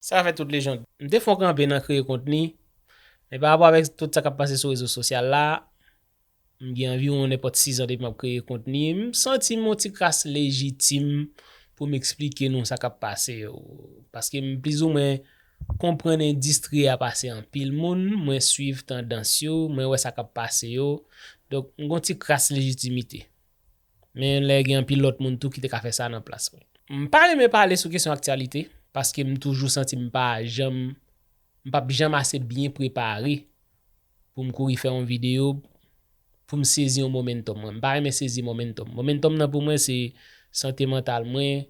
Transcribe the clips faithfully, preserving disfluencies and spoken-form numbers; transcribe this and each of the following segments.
Sa fè tout lejann. M te fon kanpe nan kreye kontni, men pa rapò avèk tout sa k ap pase sou rezo sosyal la, m gen anviwon nenpòt sis an depi m ap kreye kontni. M santi m yon ti kras lejitim pou m eksplike nou sa k ap pase yo. Paske m plizoumwen konprann endistri a pase anpil moun, mwen swiv tandans yo, mwen wè sa k ap pase yo. Donk, m gen yon ti kras lejitimite. Men lè gen anpil lòt moun tou ki te ka fè sa nan plas mwen. M pa renmen pale sou kesyon aktyalite, paske m toujou santi m pa janm, m p ap janm ase byen prepare pou m kouri fè yon videyo, pou m sezi yon momentum mwen. M pa renmen sezi momentum. Momentum nan pou mwen se sante mantal mwen,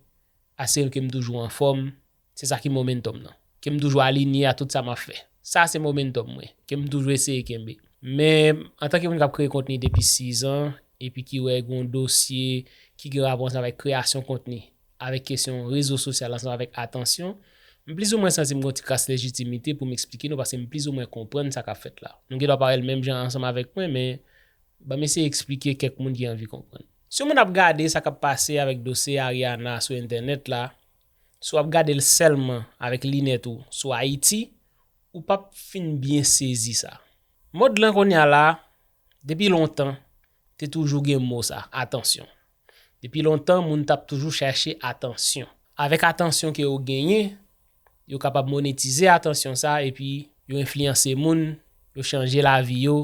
asire ke m toujou anfòm, se sa ki momentum nan. Ke m toujou alinye a tout sa m ap fè. Sa se momentum mwen. Ke m toujou eseye kenbe. Men, antanke moun k ap kreye kontni depi sis an, epi ki wè gen yon dosye ki gen rapò ansanm avèk kreyasyon kontni, avèk kesyon rezo sosyal ansanm avèk atansyon, m plizoumwen santi m gen yon ti kras lejitimite pou m eksplike nou, paske m plizoumwen konprann sa k ap fèt la. Nou gen dwa pa wè l menm jan ansanm avèk mwen, men ban m eseye eksplike kèk moun ki anvi konprann. Si yon moun ap gade sa k ap pase avèk dosye Ariana sou entènèt la, si w ap gade l sèlman avèk linèt ou sou Ayiti, ou p ap fin byen sezi sa. Mond lan kounye a la, depi lontan, te toujou gen mo sa, atansyon. Depi lontan, moun t ap toujou chèche atansyon. Avèk atansyon ke yo genyen, yo kapab monetize atansyon sa, epi yo enfliyanse moun, yo chanje lavi yo,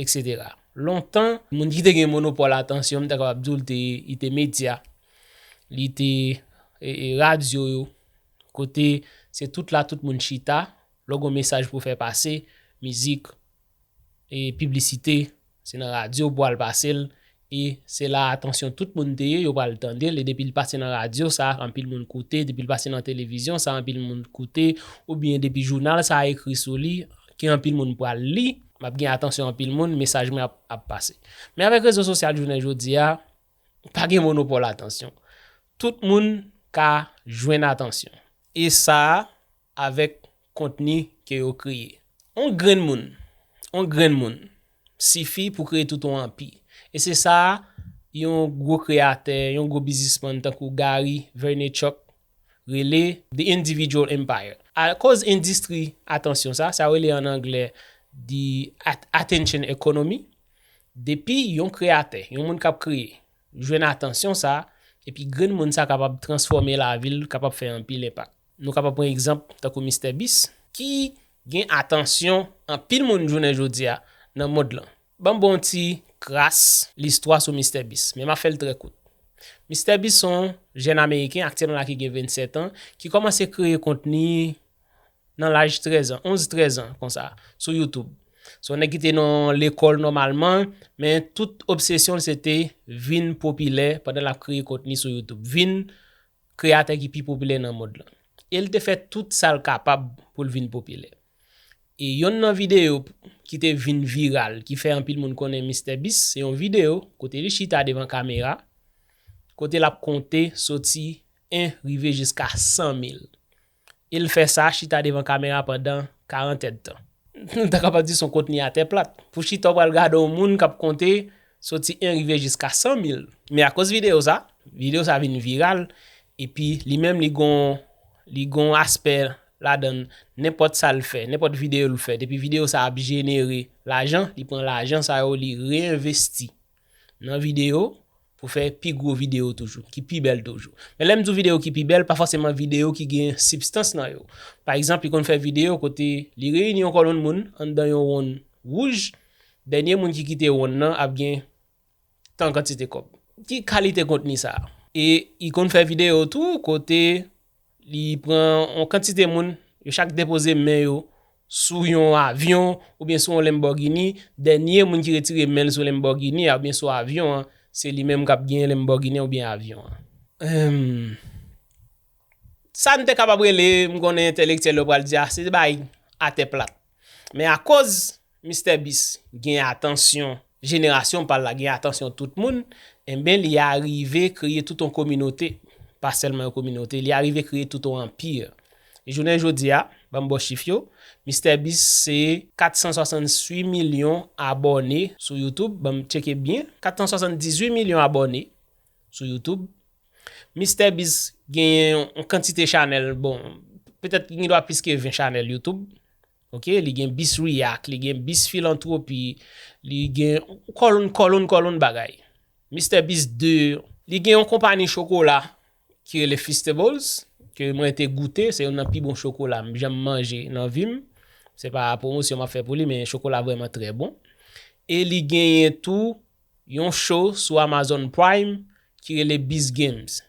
etsetera. Lontan, moun ki te gen monopòl atansyon, m ta kapab di w, li te, li te medya, li te, e, e, radyo yo, kote se tout la tout moun chita, lè w gen yon mesaj pou fè pase, mizik, e, piblisite, se nan radyo pou al pase l, e se la atansyon tout moun te ye, yo pral tande l, e depi l pase nan radyo sa, anpil moun koute, depi l pase nan televizyon sa, anpil moun koute, oubyen depi jounal sa ekri sou li, ke anpil moun pral li, m ap gen atansyon anpil moun, mesaj mwen ap, ap pase. Men avèk rezo sosyal jounen jodi a, pa gen monopòl atansyon. Tout moun ka jwenn atansyon. E sa, avèk kontni ke yo kreye. On grenn moun, on grenn moun sifi pou kreye tout on anpi. E se sa yon gwo kreyatè, yon gwo biznismann tankou Gary Vaynerchuk rele The Individual Empire. Akoz endistri atansyon sa, sa yo rele an anglè the at- attention economy, depi yon kreyatè, yon moun k ap kreye, jwenn atansyon sa, epi grenn moun sa kapab transfòme lavi l, kapab fè anpil enpak. Nou kapab pran egzanp tankou Mister Beast, ki gen atansyon anpil moun jounen jodi a nan mond lan. Ban m ba w yon ti kras listwa sou Mister Beast, men m ap fè l trè kout. Mister Beast se yon jèn ameriken aktyèlman la ki gen vennsèt an, ki kòmanse kreye kontni nan laj trèz an, onz trèz an konsa, sou YouTube. Se yon nèg ki te nan lekòl nòmalman, men tout obsesyon l se te vin popilè pandan l ap kreye kontni sou YouTube. Vin kreyatè ki pi popilè nan mond lan. E l te fè tout sa l kapab pou l vin popilè. E yonn nan videyo ki te vin viral, ki fè anpil moun konnen Mister Beast, se yon videyo kote li chita devan kamera, kote l ap konte soti en rive jiska san mil. E l fè sa chita devan kamera pandan karant èdtan. Nou ta kapab di se yon kontni atè plat. Pou chita w pral gade yon moun k ap konte soti en rive jiska san mil. Men akoz videyo sa, videyo sa vin viral, epi li menm li gon, li gon aspè ladan l, nenpòt sa l fè, nenpòt videyo l fè, depi videyo sa ap jenere lajan, li pran lajan sa yo, li reenvesti nan videyo pou fè pi gwo videyo toujou, ki pi bèl toujou. Men lè m di w videyo ki pi bèl, pa fòseman videyo ki gen sibstans nan yo. Pa egzanp, li konn fè videyo kote li reyini yon kòlonn moun anndan yon wonn wouj, dènye moun ki kite wonn nan ap gen tan kantite kòb. Ki kalite kontni sa a? E li konn fè videyo tou kote li pran yon kantite moun, yo chak depoze men yo sou yon avyon oubyen sou yon Lamborghini, dènye moun ki retire men l sou Lamborghini a oubyen sou avyon an, se li menm k ap gen Lamborghini an oubyen avyon an. Em, sa n te kapab rele, m konnen entèlektyèl yo pral di, a, se bagay atè plat. Men akoz Mister Beast gen atansyon, jenerasyon pa l la gen atansyon tout moun, enben, li arive kreye tout yon kominote, pa sèlman yon kominote, li arive kreye tout yon anpi. E jounen jodi a, ban m ba w chif yo, Mister Beast se kat san swasann uit milyon abòne sou YouTube, ban m tcheke byen, kat san swasann dizuit milyon abòne sou YouTube. Mister Beast genyen yon kantite chanèl, bon, Petèt li gen dwa plis ke ven chanèl YouTube. Ok, li gen Bis React, li gen Bis Philanthropy, li gen kòlonn, kòlonn, kòlonn bagay. Mister Bis de, li gen yon konpani chokola ki rele Feastables, ke mwen te goute, se youn nan pi bon chokola m janm manje nan vi m. Se pa pwomosyon m ap fè pou li, men chokola vrèman trè bon. E li genyen tou yon show sou Amazon Prime ki rele Bis Games.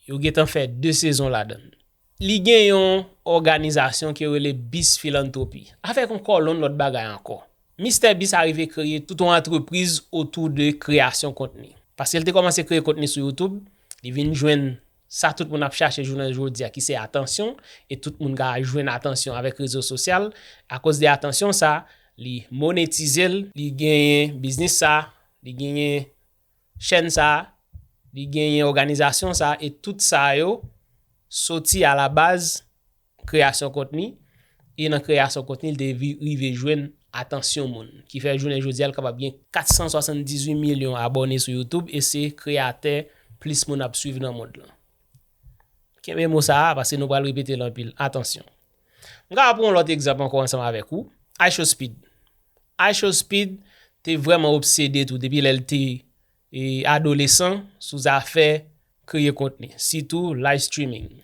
Yo gentan fè de sezon ladan l. Li gen yon òganizasyon ki rele Bis Philanthropy, avèk yon kòlonn lòt bagay ankò. Mister Bis arive kreye tout yon antrepriz otou de kreyasyon kontni. Paske l te kòmanse kreye kontni sou YouTube, li vin jwenn sa tout moun ap chache jounen jodi a, ki se atansyon, e tout moun ka jwenn atansyon avèk rezo sosyal. Akoz de atansyon sa, li monetize l, li genyen biznis sa, li genyen chèn sa, li genyen òganizasyon sa, e tout sa yo soti a la baz kreyasyon kontni, e nan kreyasyon kontni, li te vi- rive jwenn atansyon moun, ki fè jounen jodi a, l kapab gen kat san swasanndizuit milyon abòne sou YouTube, e se kreyatè plis moun ap swiv nan mond lan. Kenbe mo sa a, paske nou pral repete l anpil. Atansyon. M ka pran yon lòt egzanp ankò ansanm avèk ou. IShowSpeed. IShowSpeed te vrèman obsede tou depi lè l te e, adolesan sou zafè kreye kontni, sitou live streaming.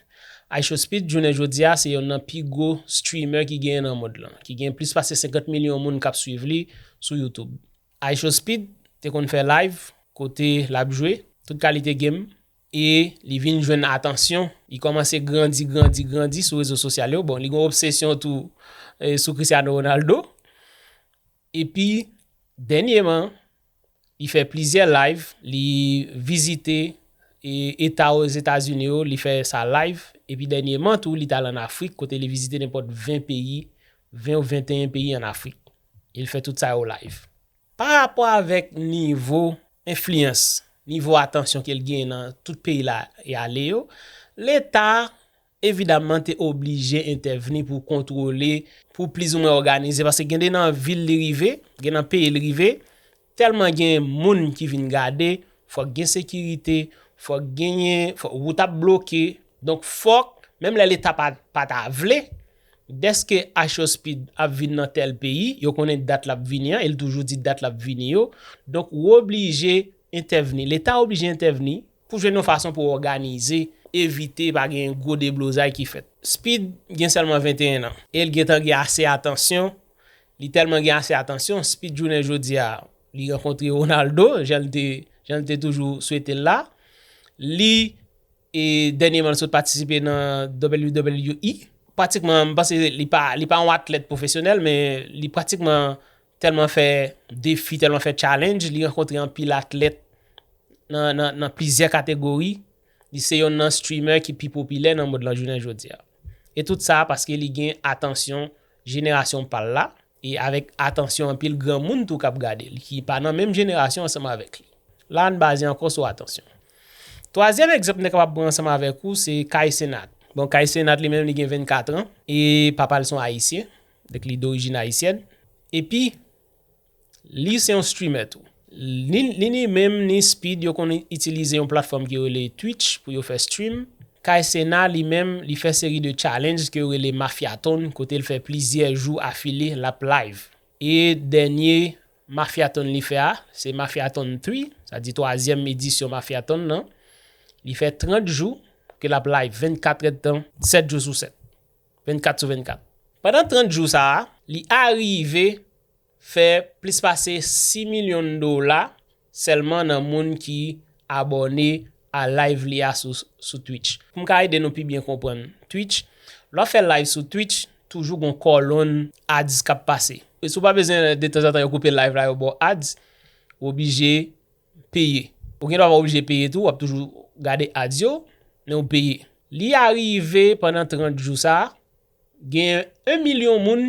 IShowSpeed, jounen jodi a, se youn nan pi gwo streamer ki genyen nan mond lan, ki gen plis pase senkant milyon moun k ap swiv li sou YouTube. IShowSpeed te konn fè live kote l ap jwe tout kalite game, e li vin jwenn atansyon. Li kòmanse grandi, grandi, grandi sou rezo sosyal yo. Bon, li gen obsesyon tou e, sou Cristiano Ronaldo. Epi, dènyèman, li fè plizyè live, li vizite e, eta Ozetazini yo, li fè sa live. Epi dènyèman tou, li t al ann Afrik, kote li vizite nenpòt ven peyi, ven ou venteyen peyi ann Afrik. E l fè tout sa yo live. Pa rapò avèk nivo enfliyans, nivo atansyon ke l genyen nan tout peyi la e ale yo, Leta evidamman te oblije entèvni pou kontwole, pou plizoumwen òganize, paske gen de nan vil li rive, gen nan peyi li rive, tèlman gen moun ki vin gade, fòk gen sekirite, fòk genyen, fòk wout ap bloke. Donk fòk, menm lè Leta pa, pa ta vle, dèske IShowSpeed ap vin nan tèl peyi, yo konnen dat l ap vini an, e l toujou di dat l ap vini yo. Donk ou oblije entèvni, Leta oblije entèvni pou jwenn yon fason pou òganize, evite pa gen gwo deblozay ki fèt. Speed gen sèlman venteyen an, e l gentan gen ase atansyon. Li tèlman gen ase atansyon, Speed jounen jodi a, li rankontre Ronaldo, jan l te, jan l te toujou swete l la. Li, e dènyèman, l sot patisipe nan W W E. Pratikman, m panse li pa, li pa yon atlèt pwofesyonèl, men li pratikman tèlman fè defi, tèlman fè challenge, li rankontre anpil atlèt nan, nan, nan plizyè kategori. Li se yonn nan streamer ki pi popilè nan mond lan jounen jodi a. E tout sa paske li gen atansyon jenerasyon pa l la, e avèk atansyon anpil granmoun tou k ap gade l, ki pa nan menm jenerasyon ansanm avèk li. La, n baze ankò sou atansyon. Twazyèm egzanp mwen kapab pran ansanm avèk ou, se Kai Cenat. Bon, Kai Cenat li menm, li gen vennkat an, e papa l se yon Ayisyen, donk li dorijin ayisyèn. Epi, li se yon streamer tou. Ni, ni, ni menm, ni Speed, yo konn itilize yon platfòm ki rele Twitch pou yo fè stream. Kai Cenat, li menm, li fè seri de challenge ke yo rele Mafiathon, kote l fè plizyè jou afile, l ap live. E dènye Mafiathon li fè a, se Mafiathon three, sa di twazyèm edisyon Mafiathon nan. Li fè trant jou ke l ap live, vennkat èdtan, sèt jou sou sèt. Vennkat sou vennkat. Pandan trant jou sa a, li arive fè plis pase sis milyon dola sèlman nan moun ki abòne a live li a sou, sou Twitch. Pou m ka ede nou pi byen konprann Twitch, lè w ap fè live sou Twitch, toujou gon kòlonn ads k ap pase. E si w pa bezwen, de tanzantan yo koupe live la, yo ba w ads, ou oblije peye. Ou gen dwa pa oblije peye tou, w ap toujou gade ads yo, men ou peye. Li arive pandan trant jou sa a, gen yon milyon moun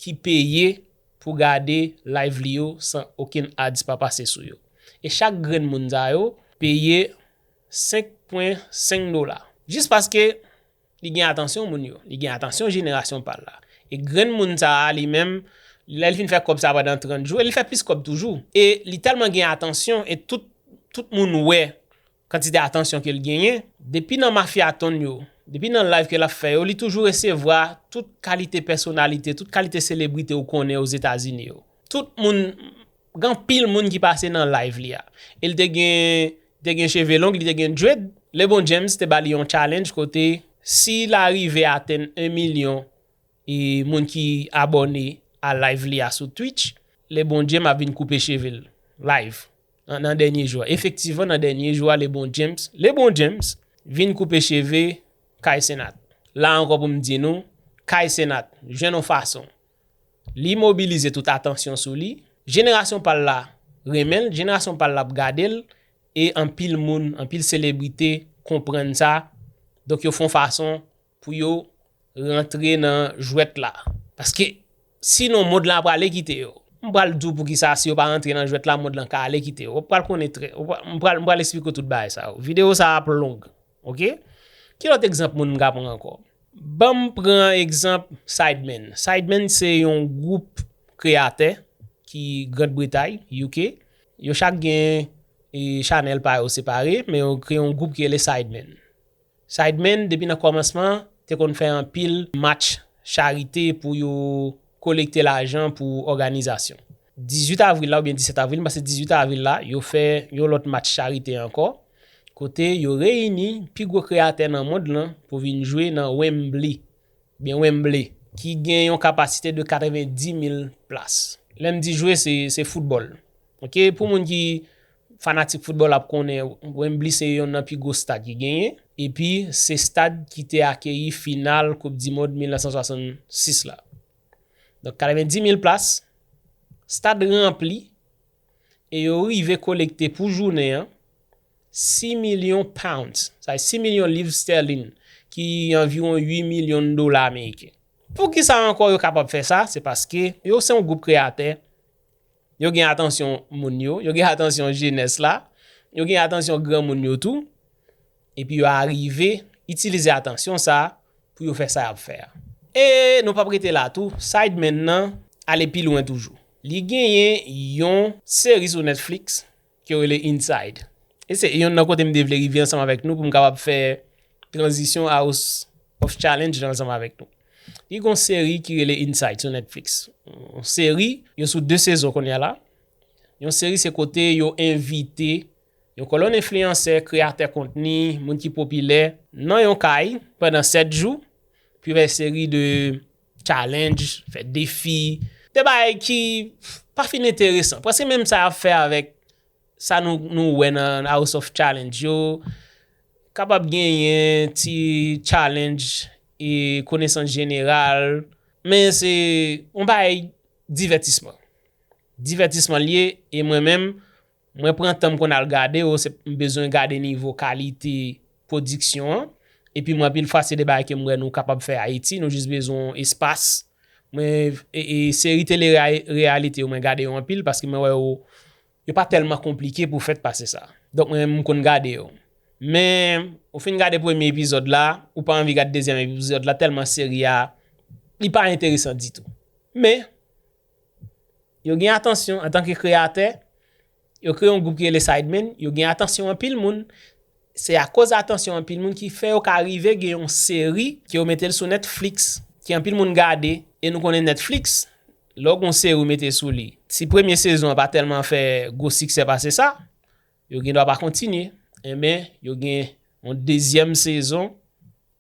ki peye pou gade live li yo san okenn ads pa pase sou yo. E chak grenn moun sa yo peye senk pwen senk dola. Jis paske li gen atansyon moun yo, li gen atansyon jenerasyon pa l la. E grenn moun sa a, li menm, lè l fin fè kòb sa a pandan trant jou, e li fè plis kòb toujou. E li tèlman gen atansyon, e tout, tout moun wè kantite atansyon ke l genyen, depi nan Mafiathon yo, Depi nan live ke l ap fè yo, li toujou resevwa tout kalite pèsonalite, tout kalite selebrite ou konnen Ozetazini yo. Tout moun, gen anpil moun ki pase nan live li a. E li te gen, te gen cheve long, li te gen dread. LeBron James te ba li yon challenge kote si l arive atenn en milyon e moun ki abòne a live li a sou Twitch, LeBron James ap vin koupe cheve l live nan, nan dènye jou a. Efektivman, nan dènye jou a, LeBron James, LeBron James vin koupe cheve Kai Cenat. La ankò pou m di nou, Kai Cenat jwenn yon fason. Li mobilize tout atansyon sou li. Jenerasyon pa l la renmen l, jenerasyon pa l la ap gade l, e anpil moun, anpil selebrite konprann sa. Donk yo fè yon fason pou yo rantre nan jwèt la. Paske sinon, mond lan ap ale kite yo. M pral di w poukisa, si yo pa rantre nan jwèt la, mond lan ka ale kite yo. Ou pral konnen trè, ou pral, m pral, m pral eksplike w tout bagay sa yo. Videyo sa ap long, oke? Ki lòt egzanp moun m ka pran ankò? Ban m pran egzanp Sidemen. Sidemen se yon gwoup kreyatè ki Grand Bretay, U K. Yo chak gen, e, chanèl pa yo separe, men yo kreye yon gwoup ki rele Sidemen. Sidemen, depi nan kòmansman, te konn fè anpil match charite pou yo kolekte lajan pou òganizasyon. Dizuit avril la, oubyen disèt avril, m panse dizuit avril la, yo fè yon lòt match charite ankò, kote yo reyini pi gwo kreyatè nan mond lan pou vin jwe nan Wembley, oubyen Wembley, ki gen yon kapasite de katrevendimil plas. Lè m di jwe, se, se foutbòl. Oke, pou moun ki fanatik foutbòl ap konnen, Wembley se yonn nan pi gwo stad ki genyen. Epi, se stad ki te akeyi final Koup di Mond mil nèf san swasannsis la. Donk, katrevendimil plas, stad ranpli, e yo rive kolekte pou jounen an sis milyon pounds, sa vle sis milyon liv stèlin, ki anviwon uit milyon dola ameriken. Poukisa ankò yo kapab fè sa? Se paske yo se yon gwoup kreyatè, yo gen atansyon moun yo, yo gen atansyon jenès la, yo gen atansyon granmoun yo tou, epi yo arive itilize atansyon sa a pou yo fè sa y ap fè a. E nou p ap rete la tou, Sidemen nan ale pi lwen toujou. Li genyen yon seri sou Netflix ke yo rele Inside. E se yonn nan kote m te vle rive ansanm avèk nou pou m kapab fè tranzisyon House of Challenge la ansanm avèk nou. Li gen yon seri ki rele Inside sou Netflix. Yon seri, yo sou de sezon kounye a la. Yon seri se kote yo envite yon kolonn enfliyansè, kreyatè kontni, moun ki popilè nan yon kay pandan sèt jou, pou yo fè seri de challenge, fè defi, de bagay ki pa fin enteresan. Prèske menm sa y ap fè avèk sa nou, nou wè nan House of Challenge yo. Kapab genyen ti challenge e konesans jeneral, men se yon bagay divètisman. Divètisman l ye, e mwen menm, mwen pran tan m konn al gade yo, se, m bezwen gade nivo kalite pwodiksyon an. Epi mwen, anpil fwa, se de bagay ke m wè nou kapab fè Ayiti, nou jis bezwen yon espas. Mwen, e, e seri tele reya-, reyalite yo, mwen gade yo anpil paske mwen wè yo, yo pa tèlman konplike pou fèt pase sa. Donk, mwen, m konn gade yo. Men, ou fin gade premye epizòd la, ou pa anvi gade dezyèm epizòd la, tèlman seri a, li pa enteresan ditou. Men, yo gen atansyon antanke kreyatè, yo kreye yon gwoup ki rele Sidemen, yo gen atansyon anpil moun. Se akoz atansyon anpil moun ki fè yo ka rive gen yon seri ke yo mete l sou Netflix, ke anpil moun gade, e nou konnen Netflix, lè w gen yon seri ou mete sou li, si premye sezon an pa tèlman fè gwo siksè pase sa, yo gen dwa pa kontinye. Enben, yo gen yon dezyèm sezon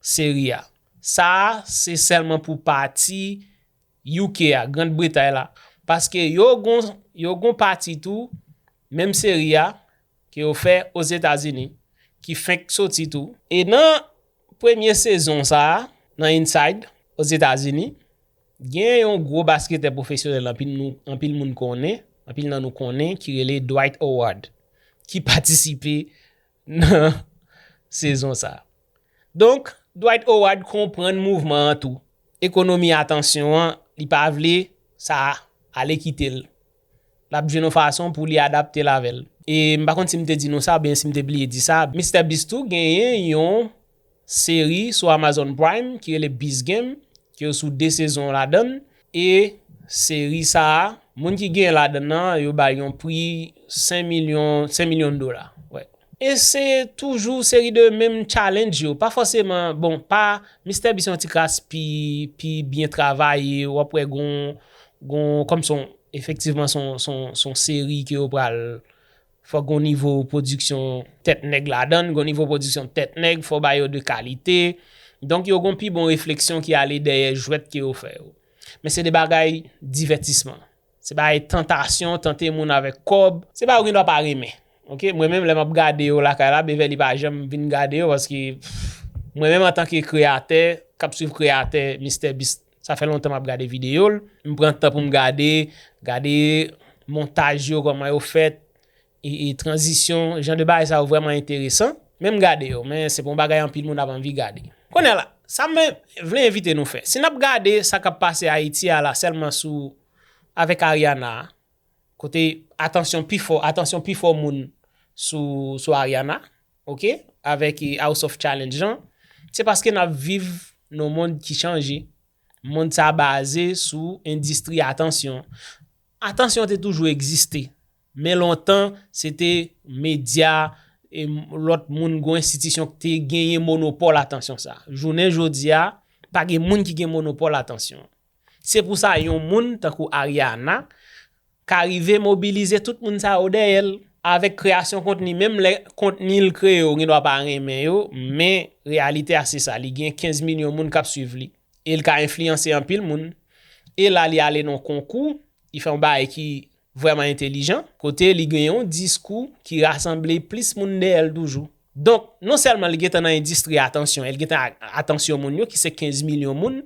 seri a. Sa a, se sèlman pou pati U K a, Grand Bretay la. Paske yo gon, yo gon pati tou, menm seri a, ke yo fè Ozetazini, ki fenk soti tou. E nan premye sezon sa a, nan Inside, Ozetazini, gen yon gwo basketè pwofesyonèl, anpil nou, anpil moun konnen, anpil nan nou konnen, ki rele Dwight Howard, ki patisipe nan sezon sa a. Donk, Dwight Howard konprann mouvman an tou. Ekonomi atansyon an, li pa vle sa ale kite l. L ap jwenn yon fason pou li adapte l avè l. E m pa konn si m te di nou sa, oubyen si m te bliye di sa, MrBeast tou genyen yon seri sou Amazon Prime ki rele Beast Game, ke yo sou de sezon ladan l. E seri sa a, moun ki genyen ladan l nan, yo ba l yon pri senk milyon, senk milyon dola. Wè. E se toujou seri de menm challenge yo. Pa fòseman, bon, pa, Mister Beast se yon ti kras pi, pi byen travaye, w ap wè gon, gon, kòm son, efektivman son, son, son seri ke yo pral, fòk gon nivo pwodiksyon tèt nèg ladan, gon nivo pwodiksyon tèt nèg, fò ba yo de kalite. Donk yo gon pi bon refleksyon ki ale dèyè jwèt ke yo fè yo. Men se de bagay divètisman. Se bagay tantasyon, tante moun avèk kòb. Se bagay ou gen dwa pa renmen. Ok, mwen menm lè m ap gade yo lakay la, Beverly pa janm vin gade yo paske pff, mwen menm antanke kreyatè, k ap swiv kreyatè Mister Beast, sa fè lontan m ap gade videyo l. M pran tan pou m gade, gade montaj yo, kòman yo fèt, e, e tranzisyon, jan de bagay sa yo vrèman enteresan. Men m gade yo, men se pa yon bagay anpil moun ap anvi gade. Kounye a la, sa mwen vle envite nou fè. Si n ap gade sa k ap pase Ayiti a la sèlman sou, avèk Ariana, kote atansyon pi fò, atansyon pi fò moun sou, sou Ariana, ok, avèk e, House of Challenge lan, se paske n ap viv nan yon mond ki chanje. Mond sa baze sou endistri atansyon. Atansyon te toujou egziste, men lontan se te medya, e, lòt moun, gwo enstitisyon ki te genyen monopòl atansyon sa. Jounen jodi a, pa gen moun ki gen monopòl atansyon. Se pou sa yon moun tankou Ariana ka rive mobilize tout moun sa yo dèyè l avèk kreyasyon kontni, menm lè kontni l kreye yo gen dwa pa renmen yo, men reyalite a se sa, li gen kenz milyon moun k ap swiv li. E l ka enfliyanse anpil moun. E la li ale nan konkou, li fè yon bagay ki vrèman entelijan, kote li gen yon diskou ki rasanble plis moun dèyè l toujou. Donk, non sèlman li gentan nan endistri atansyon, e li gentan a- atansyon moun yo, ki se kenz milyon moun,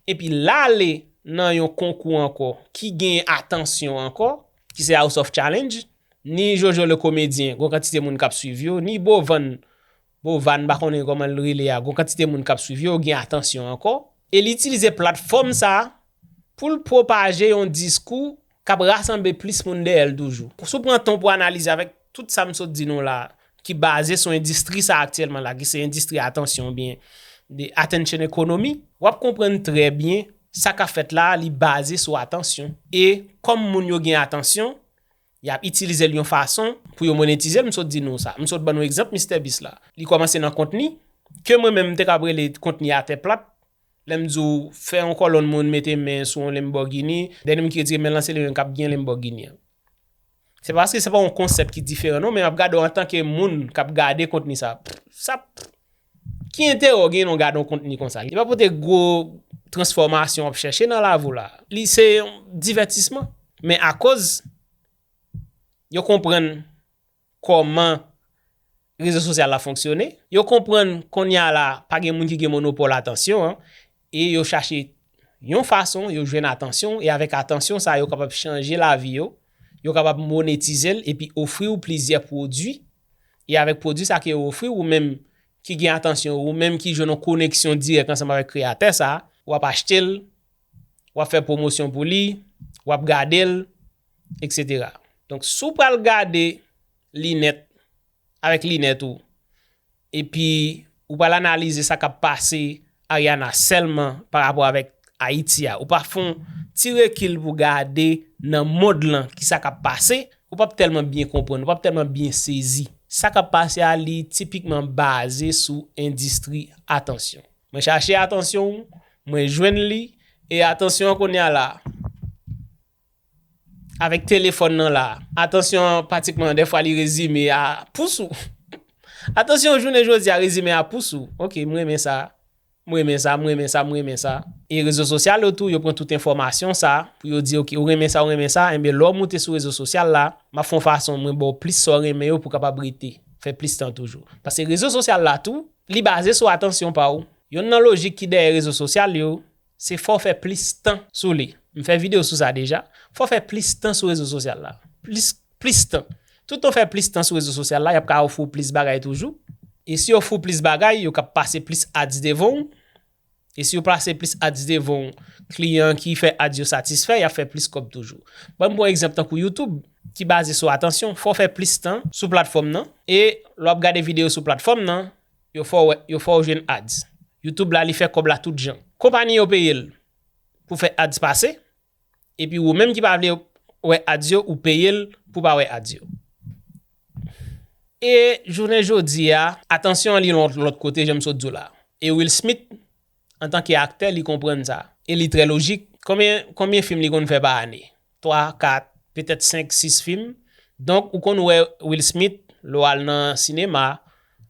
epi l ale nan yon konkou ankò, ki gen atansyon ankò, ki se House of Challenge, ni Jojo le Comédien, gon kantite moun k ap swiv yo, ni Bovan, Bovan, m pa konnen kòman l rele a, gon kantite moun k ap swiv yo, yo gen atansyon ankò. E li itilize platfòm sa a pou l pwopaje yon diskou k ap rasanble plis moun dèyè l toujou. Si w pran tan w pou analize avèk tout sa m sot di nou la, ki baze sou endistri sa aktyèlman la, ki se endistri atansyon oubyen de attention economy, w ap konprann trè byen sa k ap fèt la, li baze sou atansyon. E kòm moun yo gen atansyon, y ap itilize l yon fason pou yo monetize l, m sot di nou sa. M sot ban nou egzanp Mister Beast la. Li kòmanse nan kontni, ke mwen menm m te kab rele kontni atè plat, lè m di w fè yon kòlonn moun mete men sou yon Lamborghini, dènye moun ki retire men l lan se li menm k ap gen Lamborghini an. Se pa paske se pa yon konsèp ki diferan non, men m ap gade w antanke moun k ap gade kontni sa. Pff, sa, pff, ki enterè w gen nan w gade yon kontni konsa? Li pa pote gwo transfòmasyon w ap chèche nan lavi w la. Li se yon divètisman. Men akoz yo konprann kòman rezo sosyal la fonksyone, yo konprann kounye a la pa gen moun ki gen monopòl atansyon an, e yo chache yon fason yo jwenn atansyon, e avèk atansyon sa yo kapab chanje lavi yo, yo kapab monetize l epi ofri w plizyè pwodui, e avèk pwodui sa ke yo ofri w, ou menm ki gen atansyon, ou menm ki jwenn yon koneksyon dirèk ansanm avèk kreyatè sa, w ap achte l, w ap fè pwomosyon pou li, w ap gade l, etsetera. Donk, si w pral gade linèt avèk linèt ou, epi ou pral analize sa k ap pase Ariana sèlman pa rapò avèk Ayiti a, ou pa fè yon ti rekil pou gade nan mond lan ki sa k ap pase, ou p ap tèlman byen konprann, ou p ap tèlman byen sezi. Sa k ap pase a, li tipikman baze sou endistri atansyon. Mwen chache atansyon w, mwen jwenn li, e atansyon an kounye a la, avèk telefòn nan la, atansyon an pratikman dèfwa li rezime a pous ou. Atansyon jounen jodi a rezime a pous ou. Ok, m renmen sa. M renmen sa, m renmen sa, m renmen sa. E rezo sosyal yo tou, yo pran tout enfòmasyon sa pou yo di, ok, ou renmen sa, ou renmen sa, enben lè w moute sou rezo sosyal la, m ap fè yon fason mwen ba w plis sa w renmen yo pou w kapab rete, fè plis tan toujou. Paske rezo sosyal la tou, li baze sou atansyon pa w. Yonn nan lojik ki dèyè rezo sosyal yo, se fò w fè plis tan sou li. M fè videyo sou sa deja. Fò w fè plis tan sou rezo sosyal la. Plis, plis tan. Tout tan w fè plis tan sou rezo sosyal la, y ap ka ofri w plis bagay toujou. E si yo ofri w plis bagay, yo ka pase plis ads devan w. E si yo pase plis ads devan w, kliyan ki fè ads yo satisfè, y ap fè plis kòb toujou. Ban m pran egzanp tankou YouTube, ki baze sou atansyon, fò w fè plis tan sou platfòm nan. E lè w ap gade videyo sou platfòm nan, yo fè w wè, yo fè w jwenn ads. YouTube la, li fè kòb la tout jan. Konpayi yo peye l pou fè ads pase, epi ou menm ki pa vle wè ads yo, ou peye l pou pa wè ads yo. E jounen jodi a, atansyon an li lòt, lòt kote, jan m sot di w la. E Will Smith, antanke aktè, li konprann sa. E li trè lojik. Konbyen, konbyen fim li konn fè pa ane? Twa, kat, petèt senk, sis fim. Donk, ou konn wè Will Smith, lè w al nan sinema,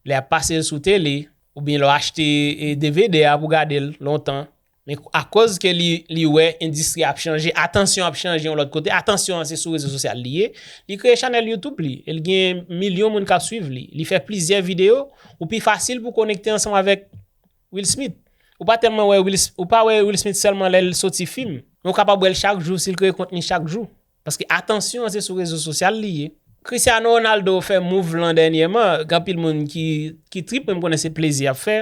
lè y ap pase l sou tele, oubyen lè w achte e, D V D a pou gade l lontan. Men akoz ke li, li wè endistri ap chanje, atansyon ap chanje yon lòt kote, atansyon an se sou rezo sosyal li ye, li kreye chanèl YouTube li. E l gen milyon moun k ap swiv li. Li fè plizyè videyo, ou pi fasil pou konekte ansanm avèk Will Smith. Ou pa tèlman wè Will, ou pa wè Will Smith sèlman lè l soti fim. Men ou kapab wè l chak jou si l kreye kontni chak jou. Paske atansyon an se sou rezo sosyal li ye. Cristiano Ronaldo fè mouv lan dènyèman, gen anpil moun ki, ki trip, men m konnen se plezi y ap fè.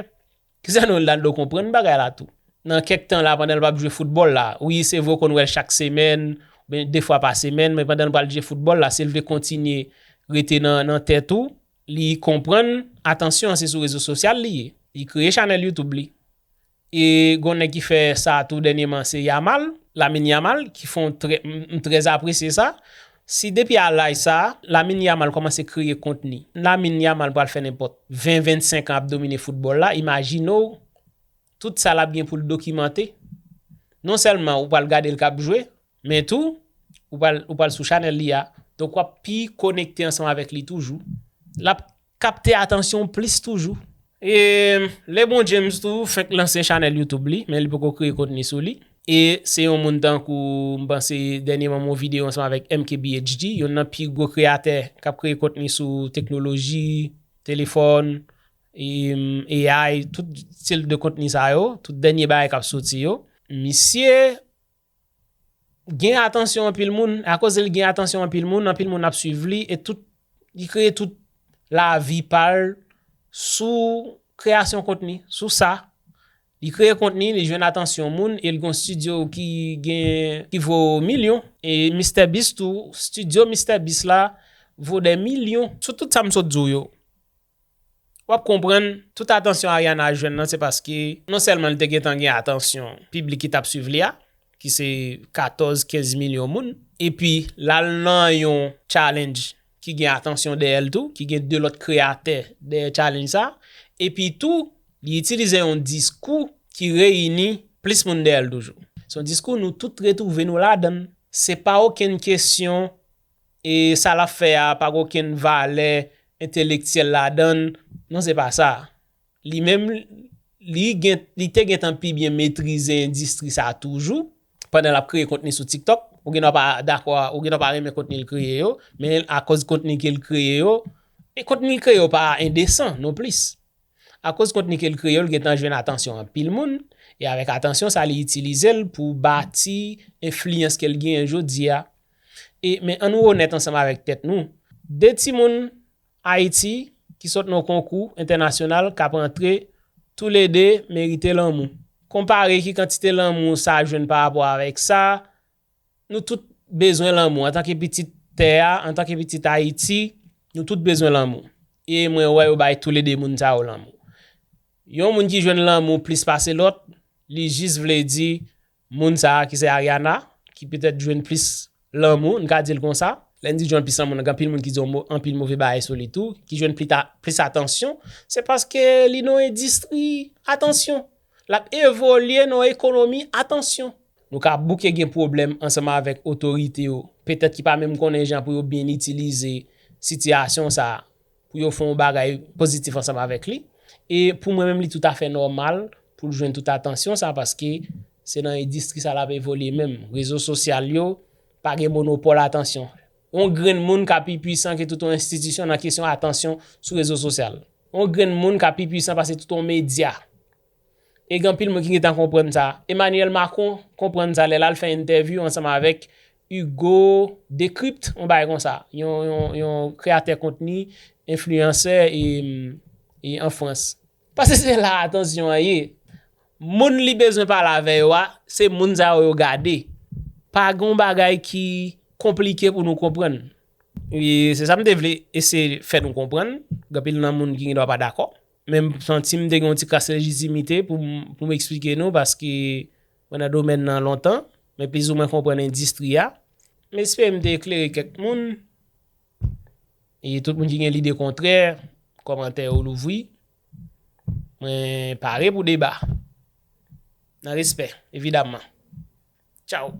Cristiano Ronaldo konprann bagay la tou. Nan kèk tan la, pandan l p ap jwe foutbòl la, wi, se vre w konn wè l chak semèn, oubyen de fwa pa semèn, men pandan l pral jwe foutbòl la, si l vle kontinye rete nan, nan tèt ou, li konprann atansyon an se sou rezo sosyal li ye. Li kreye chanèl YouTube li. E gen yon nèg ki fè sa tou dènyèman, se Yamal, Lamine Yamal, ki fè yon trè, m, m trè apresye sa. Si depi a laj sa, Lamine Yamal kòmanse kreye kontni, Lamine Yamal pral fè nenpòt ven, vennsenk an ap domine foutbòl la, imajine w, tout sa l ap gen pou l dokimante. Non sèlman ou pral gade l k ap jwe, men tou, ou pral, ou pral sou chanèl li a. Donk, w ap pi konekte ansanm avèk li toujou. L ap kapte atansyon w plis toujou. E LeBron James tou fenk lanse chanèl YouTube li, men li poko kreye kontni sou li. E se yon moun tankou, m panse, dènyèman m wè yon videyo ansanm avèk M K B H D, youn nan pi gwo kreyatè k ap kreye kontni sou teknoloji, telefòn, e, A I, tout stil de kontni sa yo, tout dènye bagay k ap soti yo. Misye gen atansyon anpil moun, akoz li gen atansyon anpil moun, anpil moun ap swiv li, e tout, li kreye tout lavi pa l sou kreyasyon kontni, sou sa. Li kreye kontni, li jwenn atansyon moun, e l gen yon estidyo ki gen, ki vo milyon. E MrBeast tou, estidyo MrBeast la vo dè milyon. Sou tout sa m sot di w yo, w ap konprann tout atansyon Ariana jwenn nan, se paske non sèlman li te gentan gen atansyon piblik ki t ap swiv li a, ki se katòz, kenz milyon moun, epi l al nan yon challenge ki gen atansyon dèyè l tou, ki gen de lòt kreyatè dèyè challenge sa, epi tou, li itilize yon diskou ki reyini plis moun dèyè l toujou. Se yon diskou nou tout retwouve nou ladan l. Se pa okenn kesyon e sa l ap fè a pa gen okenn valè entelektyèl ladan l. Non, se pa sa. Li menm, li gen, li te gentan pi byen metrize endistri sa a toujou, pandan l ap kreye kontni sou TikTok. Ou gendwa pa dakò, ou gendwa pa renmen kontni l kreye yo, men akoz kontni ke l kreye yo, e kontni l kreye yo pa endesan non plis. Akoz kontni ke l kreye yo, l gentan jwenn atansyon anpil moun, e avèk atansyon sa, li itilize l pou bati enfliyans ke l genyen jodi a. E, men ann nou onèt ansanm avèk tèt nou. De timoun Ayiti ki sot nan yon konkou entènasyonal k ap antre, toulede merite lanmou. Konpare ki kantite lanmou sa jwenn pa rapò avèk sa, nou tout bezwen lanmou. Antanke pitit tè a, antanke pitit Ayiti, nou tout bezwen lanmou. E mwen wè yo bay toulede moun sa yo lanmou. Yon moun ki jwenn lanmou plis pase lòt, li jis vle di moun sa a ki se Ariana, ki petèt jwenn plis lanmou, n ka di l konsa. Lè n di jwenn plis lanmou, gen anpil moun ki di yon mo-, anpil move bagay sou li tou, ki jwenn plis ta-, plis atansyon, se paske li nan yon endistri atansyon. L ap evolye nan yon ekonomi atansyon. Nou ka bouke gen pwoblèm ansanm avèk otorite yo, petèt ki pa menm konnen jan pou yo byen itilize sitiyasyon sa a, pou yo fè yon bagay pozitif ansanm avèk li. E pou mwen menm, li toutafè nòmal pou l jwenn tout atansyon sa, paske se nan endistri sa l ap evolye menm. Rezo sosyal yo pa gen monopòl atansyon. Yon grenn moun ka pi pwisan ke tout yon enstitisyon nan kesyon atansyon sou rezo sosyal. Yon grenn moun ka pi pwisan pase tout yon medya. E gen anpil moun ki gentan konprann sa. Emmanuel Macron konprann sa lè l al fè entèvyou ansanm avèk Hugo Décrypte, yon bagay konsa. Yon, yon, yon kreyatè kontni, enfliyansè e, e an Frans. Paske se la atansyon an ye. Moun li bezwen pale avè yo a, se moun sa yo yo gade. Pa gen yon bagay ki konplike pou nou konprann. E se sa m te vle eseye fè nou konprann. Gen anpil nan moun ki gendwa pa dakò. Men m santi m te gen yon ti kras lejitimite pou m, pou m eksplike nou, paske mwen nan domèn nan lontan, men plizoumwen konprann endistri a. M espere m te eklere kèk moun. E tout moun ki gen lide kontrè, kòmantè yo louvri. Mwen pare pou deba. Nan respè, evidamman. Tchaw.